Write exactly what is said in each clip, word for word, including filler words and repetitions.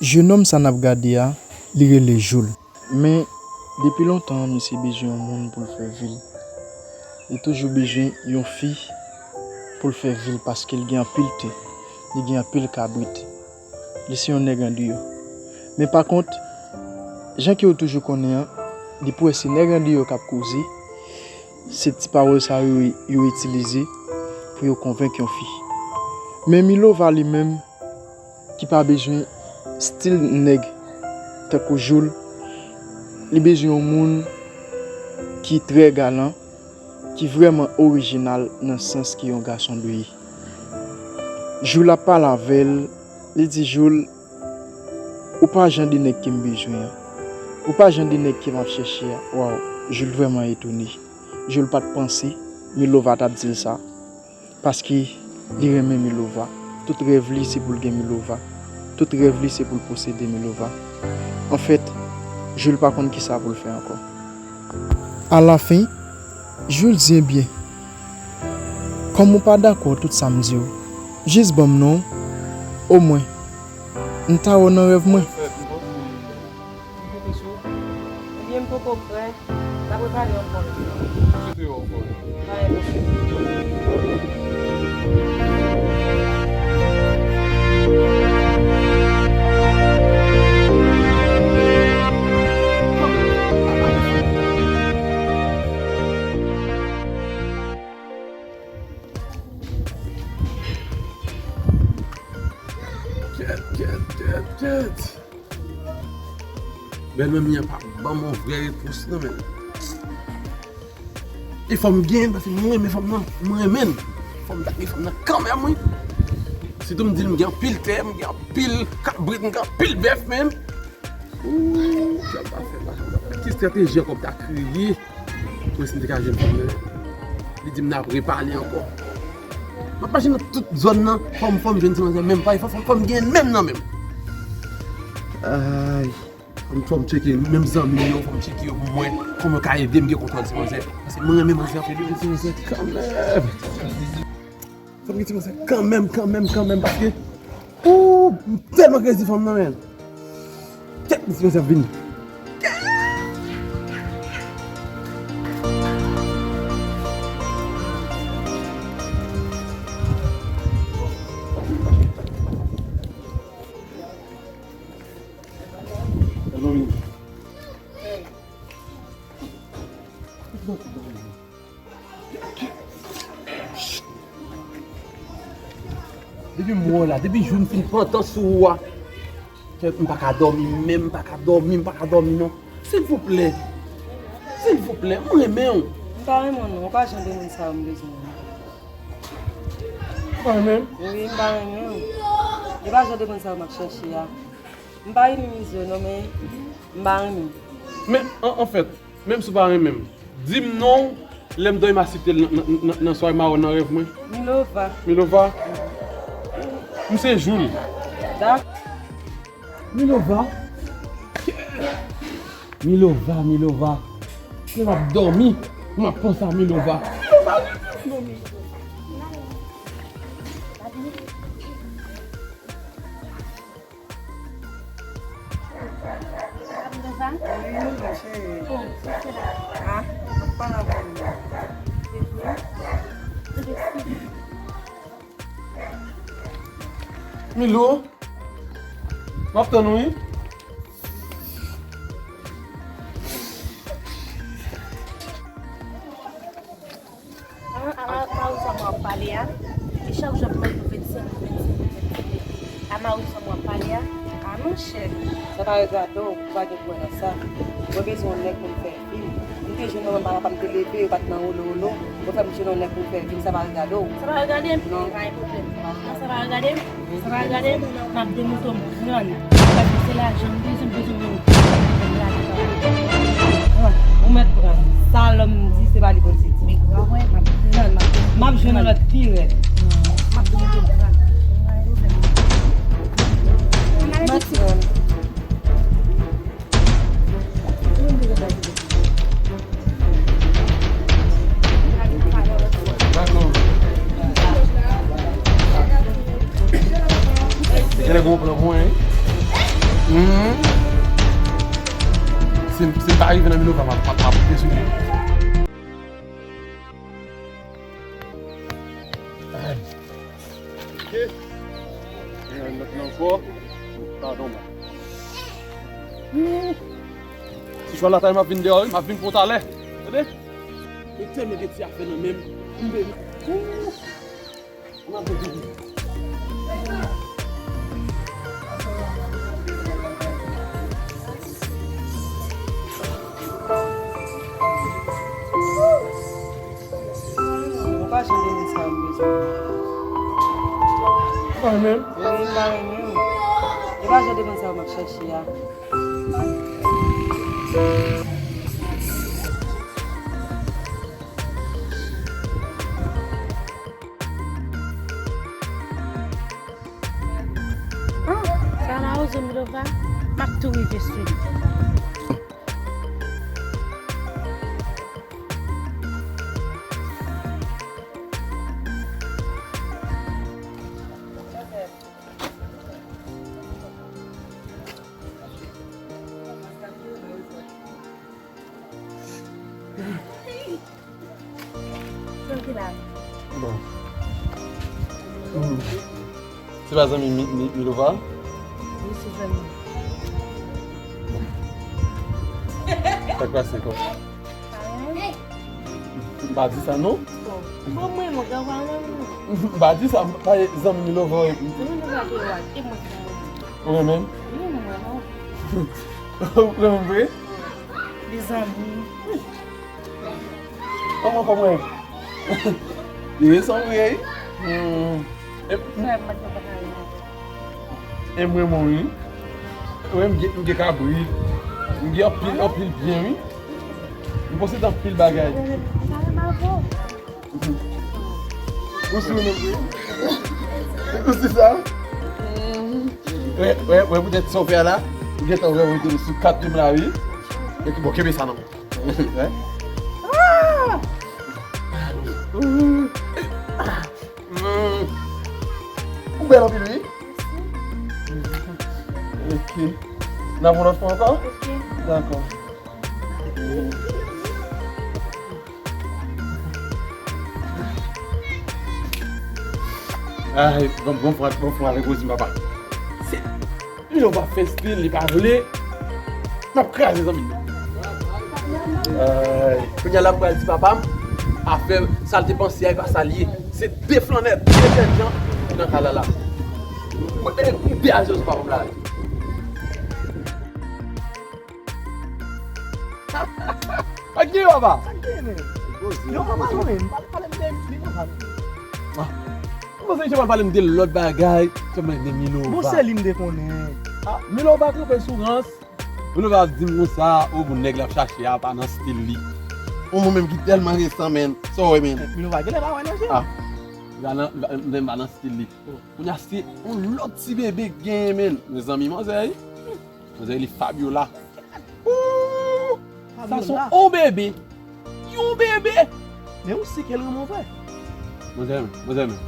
Jenòm sa n ap gade a, li rele Joul. Men, depi lontan, misye bezwen yon moun pou l fè vi l. Li toujou bezwen yon fi pou l fè vi l paske l gen anpil tè, li gen anpil kabrit. Li se yon nèg andeyò. Men pakont, jan ke w toujou konnen an, depi w wè se nèg andeyò k ap koze, se ti pawòl sa yo yo itilize pou yo konvenk yon fi. Men Milova li menm, ki pa bezwen stil nèg tankou Joul, li bezwen yon moun ki trè galan, ki vrèman orijinal nan sans ke yon gason dwe ye. Joul ap pale avè l, li di Joul, ou pa jan de nèg ke m bezwen an. Ou pa jan de nèg ke m ap chèche a. Waw, Joul vrèman etone. Joul pa t panse Milova t ap di l sa. Paske li renmen Milova. Tout rèv li se pou l gen Milova. Tout rèv li se pou l posede Milova. Anfèt, Joul pa konn kisa pou l fè ankò. Alafen, Joul di, ebyen, kòm ou pa dakò tout sa m di w, jis ban m non, omwen, m ta wè w nan rèv mwen. Ebyen, m poko prè. N ap repale ankò lòt fwa. Cheke yo ankò. Pa gen pwoblèm. Kèt, kèt, kèt, kèt. Bèlmè m nan pa ban m yon vrè repons non, men. E fò m genyen l, paske mwen renmen fanm nan, mwen renmen l. Fò m ta gen fanm nan kanmenm, wi. Sitou m di l m gen anpil tè, m gen anpil kabrit, m gen anpil bèf menm. Ooh, sa m ta fè la. Ki estrateji ankò m ta kreye? Mwen si m te ka jwenn fanm nan, li di m n ap repale ankò. M ap mache nan tout zòn nan, fò m, fò m jwenn ti manzè menm, pa fò, fò, fò m genyen menm nan menm. Ay, fò m, fò m tcheke menm zanmi m yo, fò m tcheke yo pou m wè kòman yo ka ede m gen kontwòl ti manzè. Paske mwen renmen manzè anpil, wi, ti manzè kanmenm. Fò m gen ti manzè kanmenm, kanmenm, kanmenm, paske, ooh, m tèlman krezi fanm nan, men. Kèt, mesye, mesye ap vini. Depi m wè w la, depi jou m fin pantan sou ou a, M pa ka dòmi menm, m pa ka dòmi, m pa ka dòmi non. Silvouplè. Silvouplè, m renmen w. M pa renmen w non, ou pa jan de moun sa yo m bezwen. Ou pa renmen m? Wi, m pa renmen w. E pa jan de moun sa yo m ap chèche a. M pa minimize w non, men m pa renmen w. Men, an, anfèt, menm si w pa renmen m, di m non w, lè m dòmi m a site l nan, nan, nan, nan sware mawon nan rèv mwen. Milova. Milova? M se Joul. Dak. Milova? Milova, Milova. Lè m ap dòmi, m ap panse a Milova. Milova, Milova, Milova. Wi, cheri. Ah, pa la. Milo, m ap tann ou wi. A, a, a, Mawozo a mwen w ap pale a. E chak jou ap mande vennsenk, vennsenk, vennsenk. A Mawozo a mwen w ap pale a. A monchè. Sa pa regade w, ou pa gen pwen nan sa. Mwen bezwen yon nèg pou m fè fim. M te jwenn manman m pa kapab, m te leve, yo pa t nan wolo wolo. Mwen fè m jwenn yon nèg pou m fè fim, sa pa regade w. Sa pa regade m? Non. Pa gen pwoblèm. Non, sa pa regade m. Sa pa regade m, m ap demontre w m grann. Paske se lajan m bezwen, m bezwen moun. Ou mèt pran. Sa lòm di, se pa li Bondye di. Men granmwen, m ap grann, m ap jwenn yon lòt pi rèd. M ap demontre w m grann. M ap grann. Genlè gon plan pou mwen, wi. Mhm. Si, si m pa rive nan Milova, m ap, m ap, m ap bouke sou li. Ay. Ok. Nan, nan, nan, fò. Padon, man. Ti chwa latay, m ap vin deyò, wi, m ap vin pou talè. Tande? Mwen tèlman gen ti afè nan men m. M vle. Ou. M ap vin. Ou pa jan de moun sa yo m bezwen. Ou pa renmen m? Wi, m pa renmen w. E pa jan de moun sa yo m ap chèche a. Ah, sa Mawozo Milova, m ap tou rive sou li. Bon. Hmm. Se pa zanmi mi, mi, Milova? Wi, se zanmi. Sa k pase, kòman? M pa di sa, non. Bon, mwen, mwen, grann mwen, m pa di sa, m pa zanmi Milova. Zanmi Milova, e mwen ki zanmi. Ou renmen m? Wi, mwen renmen w. Ou renmen m vre? Li zanmi. Kòman, kòman? Li resanble, wi. Hmm. E, e mwen, mwen, wi. Wi, m gen, m gen kabrit. M gen anpil, anpil byen, wi. M posede anpil bagay. Ou sou nou, wi. Ou sou sa? Wè, wè, wè, poutèt sa w fè a la, ou gentan wè, ou te sou kat de m la, wi. Bon, kenbe sa, non. Wè. Ah! Mm. Ou bèl anpil, wi. Ok. N ap yon lòt fwa ankò? Ok. Dakò. Ay, bon, bon fwa, bon fwa, ale kozi, papa. Se Li yo pa fè stil, li pa vle. M ap kraze zanmi m. Ay, kounye a la m pral di papa m, afè sa l te panse a, e pa sa l ye. Se de flannè, de jènjan nan kay la la. Mwen, e, m de ajan sou papa m la. Ak ki yo, papa? Sa k genyen, men? Yo, papa, non, men, m pale, pale m de Milova. Ah. Mwen panse misye pral pale m de lòt bagay, sèlman de Milova. Bon, se li m te konnen. Ah, Milova kanpe sou rans. Milova ap di m konsa, o, bon, nèg l ap chache a pa nan stil li. O, mwen menm ki tèlman resan, men. Sa w wè, men. Milova genlè pa wè nan je m. Ah. Li pa nan, li pa, li pa nan stil li. Kounye a se yon lòt ti bebe k genyen, men. Mezanmi, manzè, wi. Manzè li Fabiola. Ooh! Sa se yon bebe. Yon bebe! Men ou si ke l renmen w vre. Manzè renmen, manzè renmen.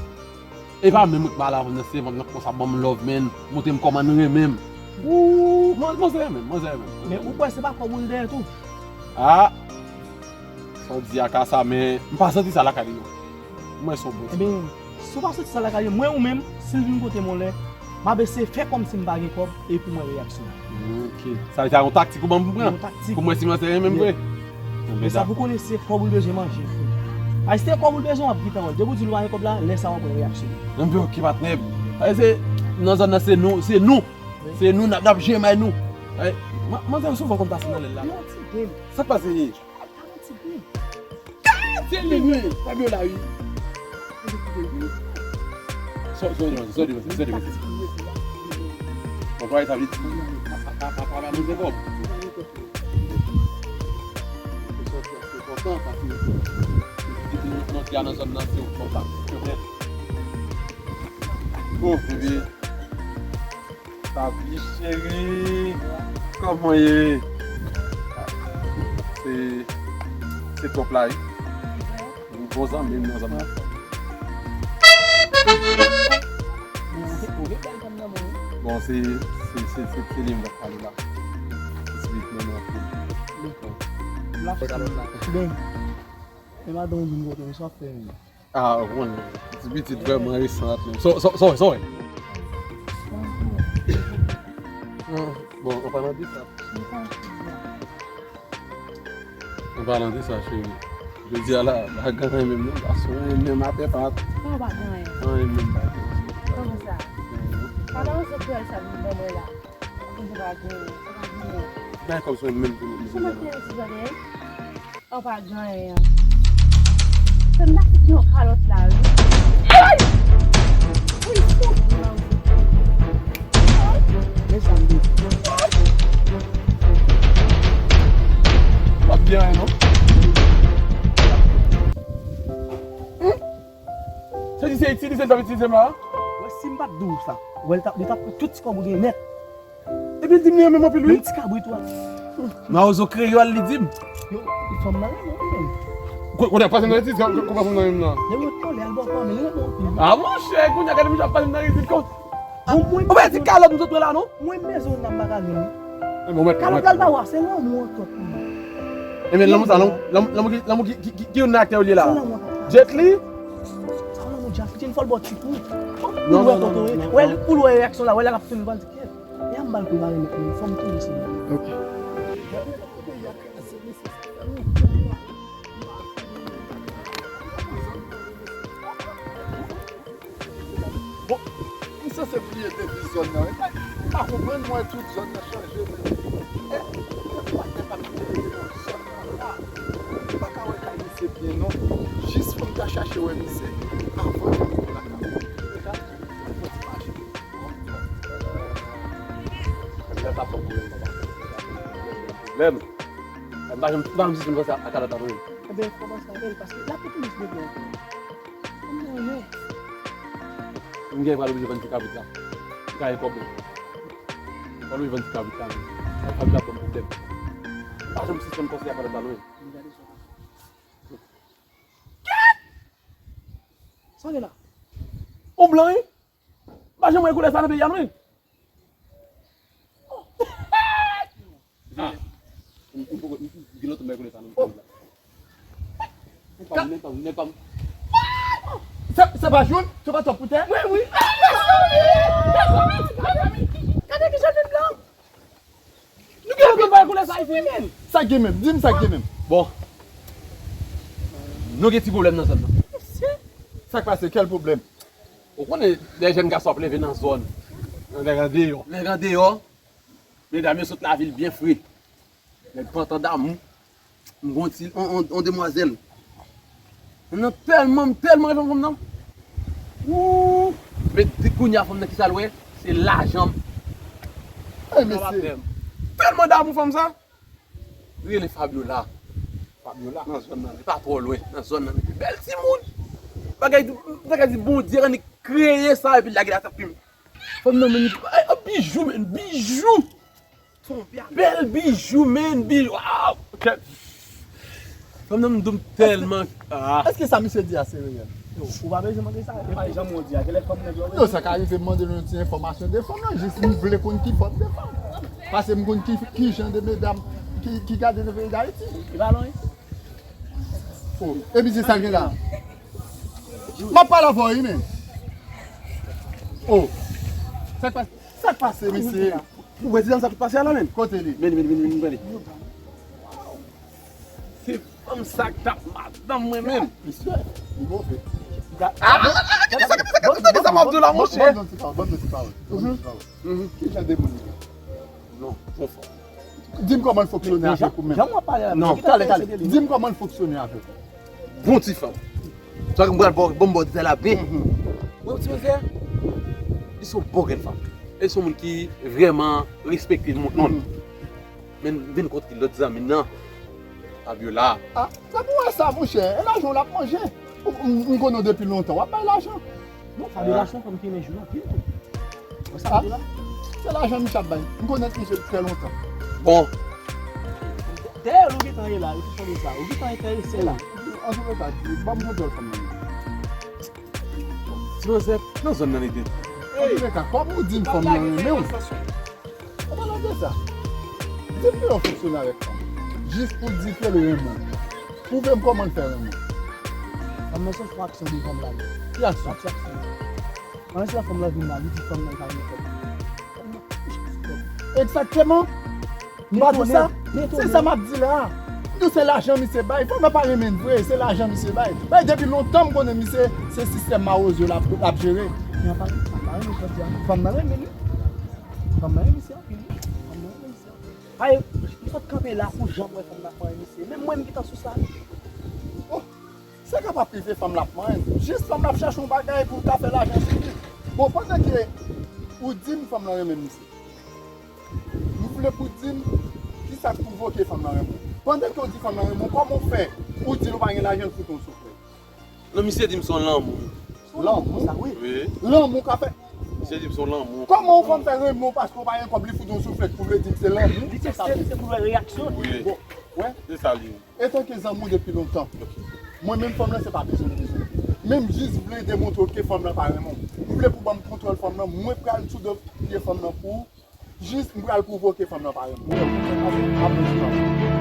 E pa menm mwen k mal avè l nan sevant nan konsa ban m love, men. Montre m kòman l renmen m. Ooh! Man-, manzè renmen, manzè renmen. Men ou kwè se pa kòb ou l dèyè tou? Ah! Sa w di a ka sa, men m pa santi sa lakay li, non. Mwen se yon bon tip. Ebyen, si w pa santi sa lakay li, mwen ou menm, si l vin kote m yon lè, m ap eseye fè kòmsi m pa gen kòb, epi m wè reyaksyon l. Ok. Sa vle di se yon taktik ou ban m pou m pran? Yon taktik. Pou m wè si m renmen m vre? Men sa pou konnen se kòb ou l bezwen manje. Ay, si se kòb ou l bezwen, w ap gentan wè. Depi w di l ou pa gen kòb la, lè sa a w ap wè reyaksyon l. Ebyen, ok, patnè. Ay, se, nan zòn nan, se nou, se nou. Se nou, n ap, n ap jemay nou. Ay, ma-, manzè souvan konn pase nan lè l la. Yon ti game. Sa k pase? Yon ti game. Se li, wi. Fabiola, wi. Sò, sò, sò, sò, sò, sò, sò. Bon, sa vle di, a, a, a, a, a, nou se kòb. Se kontan, paske nou, nou, nou, nou, nan zòn nan, se kontan. Oh, bebe. Papi cheri, kòman ye? Se, se twòp la, wi. Yon bon zanmi m nan zòn nan. Bon, se, se, se, se, se li m t ap pale la. Ti bit nan men anpil. Bon. Lach kalòt la. Ben, e madanm ou vin kote m, sa w ap fè menm? Ah, ou konnen, ti pitit vrèman resan ap menm. So, so, so, so. Hmm, bon, an palan de sa. An palan de sa, cheri. Jodi a la, pa gen anyen menm non, gason anyen menm atè pa. Kòman pa gen anyen? Anyen menm pa gen. Kòman sa? Mhm. Palan de sa, sa vin ban mwen la. Kòman pa gen anyen? Sa pa gen anyen. Bay kòb sou mwen menm pou nou. Sou mwen ki gen ti zòrèy. An pa gen anyen. Fè m nan fout yon kalòt la, wi. Ay! Wi, fout. Men sa m di. W ap gen anyen, non? Hmm? Se di se itilize l t ap itilize m la? Wè, si m pa t di w sa, wè, l t ap, li t ap pran tout ti kòb ou gen nèt. Epi l di m li renmen m anpil, wi. Menm ti kabrit ou a. Mawozo kreyòl, li di m. Yo, fanm nan renmen w, menm. Ko-, kote ap pase nan rezil, ko-, kote ap pase nan renmen nan? Lè mwen kòlè, al bò kò, men li renmen w anpil, wi. Ah, monchè, kounye a gade misye ap pale m nan rezil, kon. Bon, mwen, ou pa di kalòt m sot wè la, non? Mwen bezwen w nan bagay, wi. Kalòt la, l pa wè, se lanmou an tou. Ebyen, lanmou sa, lanmou, lanmou, lanmou ki, lanmou ki, ki, ki, ki youn nan aktè yo li ye la? Se lanmou an. Jet Li? Sa lanmou Jet Li, fò l ba w ti kou. Non, non, non, non. Wè, pou l wè reyaksyon la, wè la l ap tounen, l pral di, kèt. E a m ba l kou mari nèt, men fò m tounen sou li. Ok. Bon, m sanse bliye deviz zòn nan, wi. M pa konprann, mwen, tout zòn nan chanje, men. E, e, patnè pa t nan zòn nan la. M pa ka wè kay misye byen, non. Jis fò m ta chache wè misye avan l lakay. Deja, m fè ti mache. Lè sa fè pwoblèm, papa. Pwoblèm. M pa janm, m pa janm sispann panse a, a kalòt la, non. Ebyen, kòmanse avè l, paske l ap tounen sou bebe ankò. Kòman, non? M gen pral oblije vann ti kabrit la. M ka gen kòb, men. Pral oblije vann ti kabrit la, men. Sa kabrit la ban m pwoblèm. M pa janm sispann panse a kalòt la, non. Kèt! Sa gen la? On blan, wi? M pa janm wè koulè sa nan peyi a, non, wi. Ah. M, m poko, m, m, gen lontan m pa wè koulè sa, non. M pa, m pa, m pa. Se, se pa joun, se pa twòp pou tè. Wi, wi. Gade ki jan l vin blan. Nou gen lontan pa wè koulè sa isit, men. Sa gen menm? Di m sa gen menm. Bon. Nou gen ti pwoblèm nan zòn nan. Sa k pase? Kèl pwoblèm? Ou konnen, lè jèn gason ap leve nan zòn, nan nèg andeyò. Nèg andeyò, medam yo sot lavil byen fre. Nèg pantan damou. M gon ti, on, on, on demwazèl. Fanm nan tèlman, m tèlman renmen fanm nan. Wouw! Men di kounye a fanm nan ki sa l wè? Se lajan. Ey, mesye. Tèlman damou fanm sa. Rele Fabiola. Fabiola. Nan zòn nan, li pa twò lwen. Nan zòn nan, li pi bèl timoun. Bagay, bagay di Bondye, annik kreye sa, epi lage l atake m. Fanm nan, men, ay, ay, bijou, men, bijou. Bèl bijou, men, bijou. Waw! Fanm nan, m di w, m tèlman, ah. Èske sa misye di a se reyèl? Yo, ou pa bezwen mande sa. E pa janm ou di a, genlè fanm nan di w. Yo, sa ka rive m mande nou yon ti enfòmasyon de fanm nan, jis m vle konn ki fòm de fanm. Paske m konn ki, ki jan de medam ki, ki gade nan peyi Dayiti. Ki balon, wi? Oh, epi se sa gen la. M ap pale avè w, wi, men. Oh. Sa k pase? Sa k pase, mesye? Ou wè ti dam sa k pase a la, men? Kote li? Men, men, men, men, men, men. Se fanm sa k t ap madanm mwen menm. Mesye, li move. Ah! Sa k ap di la, monchè? Ban m yon ti pawòl, ban m yon ti pawòl, ban m yon ti pawòl. Ki jan de moun li ye? Non, bon fanm. Di m kòman l fonksyone avèk ou menm. Jan w ap pale la, non. Talè, talè. Di m kòman l fonksyone avèk ou. Bon ti fanm. Sa ke m pral ba w, ban m ba w detay la byen. Mwen, ti manzè, li se yon bon grenn fanm. Li se yon moun ki vrèman respekte moun. Men vin kot ki lòt zanmi m nan, Fabiola. Ah, se pou wè sa, monchè. E lajan w l ap manje. M, m konnen w depi lontan. W ap bay lajan. Non, Fabiola se yon fanm ki renmen jwe anpil tou. Wè sa, Fabiola? Se lajan misye ap bay. M konnen misye trè lontan. Bon. Dèyè, ou gentan ye la, ou te sonje sa. Ou gentan enterese la. Antouka, di, ban m kontwòl fanm nan. Ti manzè, nan zòn nan li te. Antouka, kòm ou di m fanm nan renmen w. An palan de sa, di m kijan w fonksyone avèk fanm. Jis pou di ke l renmen w. Pwouve m kòman l fè renmen w. Fanm nan se yon aksyon devan m la. Ki aksyon? Aksyon. Pandan se fanm nan vin la, li di fanm nan pa renmen kòb. Egzakteman. M pa di sa. Se sa m ap di la. Nou se lajan misye bay. Fanm nan pa renmen n vre, se lajan misye bay. Bay depi lontan m konnen misye se sistèm mawozo l ap, l ap jere. Fanm nan renmen kòb, fanm nan renmen li. Fanm nan renmen misye anpil, wi. Fanm nan renmen misye anpil. Ay, m sot kanpe la pou jan m wè fanm nan ap manyen misye. Menm mwen m gentan sou sa. Oh, sa kapab rive fanm nan ap manyen. Jis fanm nan ap chache yon bagay pou l ka fè lajan sou li. Bon, pandan ke ou di m fanm nan renmen misye, m vle pou di m kisa k pwovoke fanm nan renmen w. Pandan ke w di fanm nan renmen w, kòman w fè ou di l ou pa gen lajan l fout yon souflèt? Non, misye di m se yon lanmou. Lanmou? Sa, wi. Wi. Lanmou ka fè. Misye di m se yon lanmou. Kòman yon fanm fè renmen w paske w pa gen kòb, li fout yon souflèt pou vle di m se lanmou? Li te se, se pou wè reyaksyon li. Wi. Bon, wè. Se sa li ye. Etanke zanmi w depi lontan. Ok. Mwen menm fanm nan se pa bezwen m bezwen. Men m jis vle demontre w ke fanm nan pa renmen w. M vle pou ban m kontwòl fanm nan, mwen pral sou do pye fanm nan pou ou. Jis m pral pwovoke fanm nan pa renmen w. Ap bezwen fanm.